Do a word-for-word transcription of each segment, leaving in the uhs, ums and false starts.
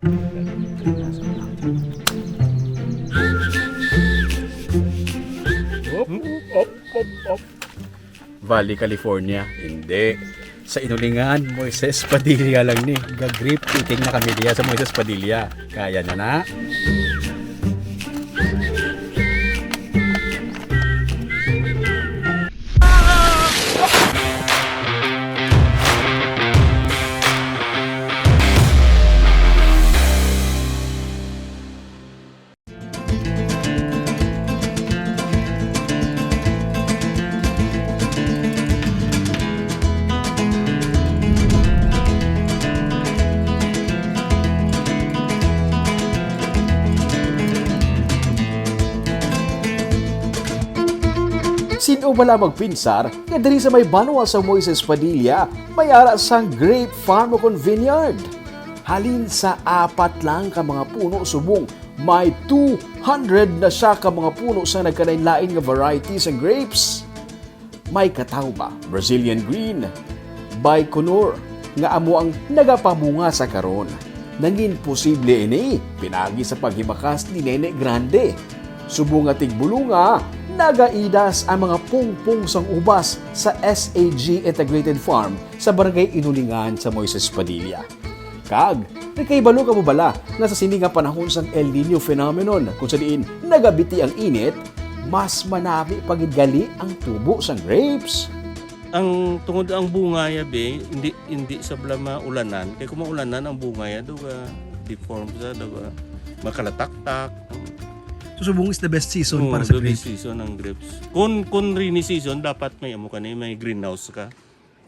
Op, op, op, op. Valley, California. Hindi. Sa Inulingan, Moises Padilla lang ni. Ga-grape picking na kami diya sa Moises Padilla. Kaya na na. Sin-o bala magpinsar nga diri sa may banwa sa Moises Padilla may ara sang grape farm o kon vineyard? Halin sa apat lang ka mga puno subong may two hundred na sia ka mga puno sa nagkalain-lain nga variety sang grapes. May katawo ba Brazilian Green, Baikonur, nga amo ang nagapamunga sa karon. Nangin posible ini pinagi sa paghibakas ni Nene Grande. Subong nga tigbulonga, nagaidas ang mga pungpong sang ubas sa S A G Integrated Farm sa Barangay Inulingan sa Moises Padilla. Kag, nakahibalo kamo bala nga sa sini nga panahon sang El Niño phenomenon, kung sa diin nagabiti ang init, mas manami pa gid gali ang tubo sang grapes? Ang tungod ang bunga ya, be, hindi, hindi sa bala maulanan. Kay kung maulanan ang bunga ya, daw ga deform sa, daw ga makalataktak. So, subong is the best season Oo, para sa the best grapes. Season ang grapes. Kung, kung rainy season, dapat may amo ka ni, may greenhouse ka.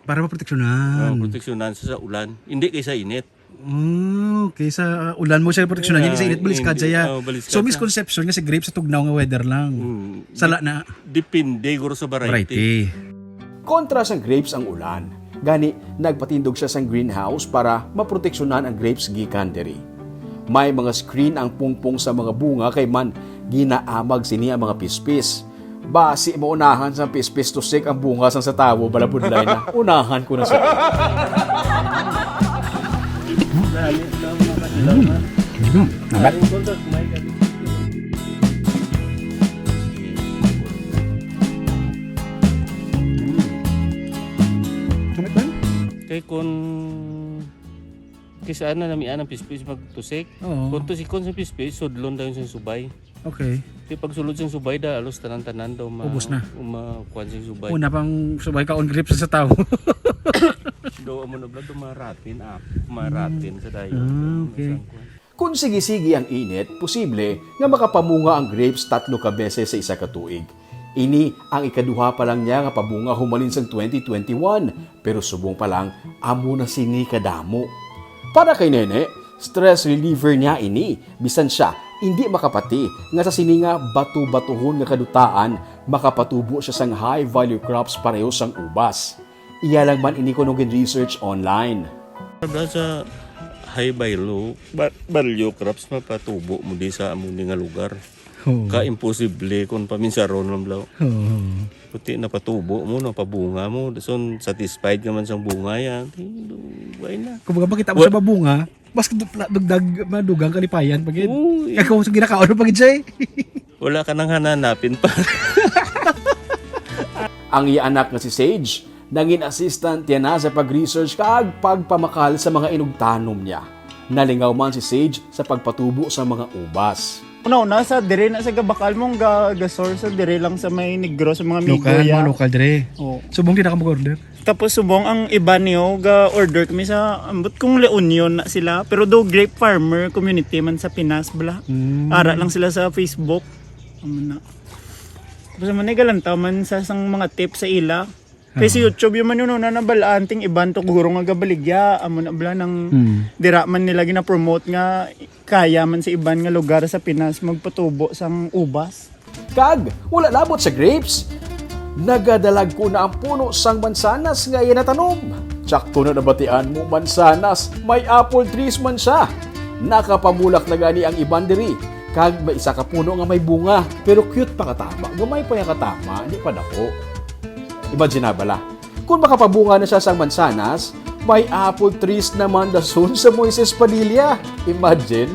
Para maproteksyonan. Oo, proteksyonan sa, sa ulan. Hindi kay sa init. Mm, kay sa ulan mo siya proteksyonan, hindi sa init, baliskad siya. Oo, baliskad siya. So, misconception nga si grapes sa tugnaw nga weather lang. Mm. Sala na. Dep-, depende guro sa variety. Variety. Kontra sang grapes ang ulan. Gani, nagpatindog siya sang greenhouse para maproteksyonan ang grapes gikan diri. May mga screen ang pungpong sa mga bunga kay man ginaamag sini ang mga pispis. Basi maunahan sang pispis tusik ang bunga sang sa tawo, balabudlay na. Unahan ko na sa Mm. Nabat. Kay kun kis-a na namian ang pispis magtusik. Oo. Kun tusikon sa pispis, sudlon dayon sa subay. Okay. Di pagsulod sang subay da, alos tanan-tanan daw ma-, Ubos na. Ma-, kuwan sing subay. Una pang subay ka on grip sa, sa tao. Do amo na bala, do maratin, ah. Maratin sa dayon. Ah, okay. Sang kuwan. Kung sige-sige ang init, posible nga makapamunga ang grapes tatlo ka beses sa isa ka tuig. Ini ang ikaduha pa lang niya nga pabunga humalin sang twenty twenty-one, pero subong pa lang, amo na sini kadamo. Para kay Nene, stress reliever niya ini. Bisan sia indi makapati nga sa sini nga bato-batuhon nga kadutaan, makapatubo sia sang high value crops pareho sang ubas. Iya lang man ini kuno gin-research online. Sa high value, ba-, value crops mapatubo mo di sa amo ni nga lugar. Oo. Ka imposible kung paminsaron lang bala. Oo. Puti napatubo mo, napabunga mo, dason satisfied ka man sang bunga yan. Di, do, why na? Kumbaga, makita mo Wa- sa babunga, mas dupla-, dugdag, madugang kalipayan pa gid. Oo, eh. Kaya kung sa ginakaon pa gid siya, eh. Wala ka nang hananapin pa. Ang iya anak nga si Sage, nangin assistant niya na sa pag-research kag pagpamakal sa mga inugtanom niya. Nalingaw man si Sage sa pagpatubo sa mga ubas. Una-una, sa dire na sa gabakal mong ga-, gasor sa dire lang sa may Negros, sa mga Migoya. Lokal, mga lokal dire. Oo. Subong di na ka mag-order. Tapos subong ang iba niyo, ga-order kami sa, ambot kung La Union na sila, pero do grape farmer community man sa Pinas bala. Mm. Ara lang sila sa Facebook. Amo na. Tapos amo na, galantaw man sa sang mga tip sa ila. Kay sa Oo. YouTube, yun man yun, una nabalaan, ting iban to guro nga gabaligya, amo na bala nang Mm. dira man nila ginapromote nga kaya man sa iban nga lugar sa Pinas magpatubo sang ubas. Kag wala labot sa grapes, nagadalag ko na ang puno sang mansanas nga iya natanom. Tsakto na nabatian mo, mansanas, may apple trees man siya. Nakapamulak na gani ang iban diri, kag may isa ka puno nga may bunga, pero cute pa katama, gamay pa niya katama, di pa dako. Imagine na bala, kung makapabunga na siya sang mansanas, Pineapple trees naman dason sa Moises Padilla. Imagine.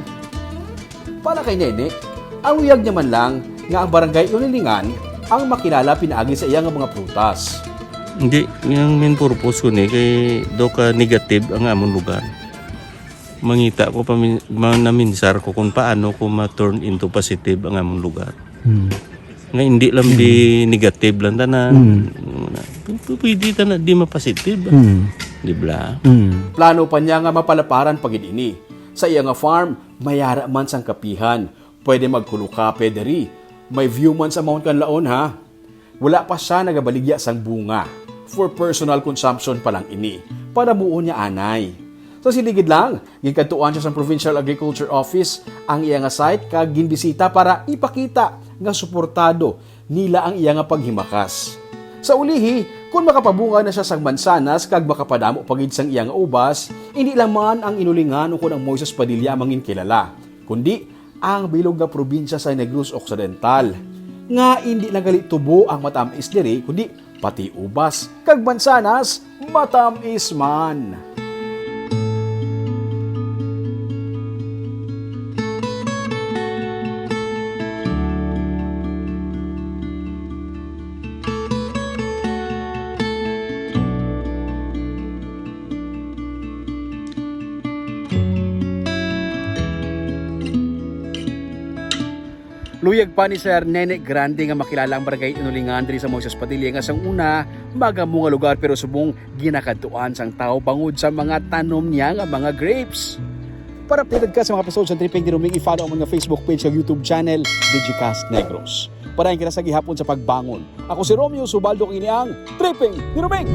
Para kay Nene, ang luyag niya man lang nga ang Barangay Inulingan ang makilala pinaagi sa iya nga mga prutas. Hindi, yung main purpose ko ni kay do ka negative ang amon lugar. Mangita ko pa, maminsar ko kung paano ko ma-turn into positive ang amon lugar. Hmm. Nga hindi lang di negative lang tanan. Hmm. Pwede tanan di ma-positive. Hmm. Di ba? Hmm. Plano pa niya nga mapalaparan pa gid ini. Sa iya nga farm, mayara man sang kapihan. Pwede magkulukape diri. May view man sa Mount Kanlaon, ha? Wala pa siya nagabaligya sang bunga. For personal consumption pa lang ini. Padamuon niya anay. Sa siligid lang, ginkadtuan siya sang Provincial Agriculture Office ang iya nga site kag ginbisita para ipakita nga suportado nila ang iya nga paghimakas. Sa ulihi, kung makapabunga na siya sang mansanas kag makapadamo pa gid sang iya nga ubas, hindi lang man ang Inulingan ukon ang Moises Padilla ang manginkilala, kundi ang bilog nga probinsya sa Negros Occidental, nga indi lang gali tubo ang matamis diri, kundi pati ubas kag mansanas matamis man. Luyag pa ni Sir Nene Grande nga makilala ang Barangay Inulingan diri sa Moises Padilla nga sang una magamunga lugar, pero subong ginakadtuan sang tawo bangod sa mga tanom niya nga mga grapes. Para updated ka sa mga episodes sa Tripping ni Roming, i-follow ang mga Facebook page ug YouTube channel, Digicast Negros. Padayon kita sa gihapon sa pagbangon. Ako si Romeo Subaldo, kini ang Tripping ni Roming.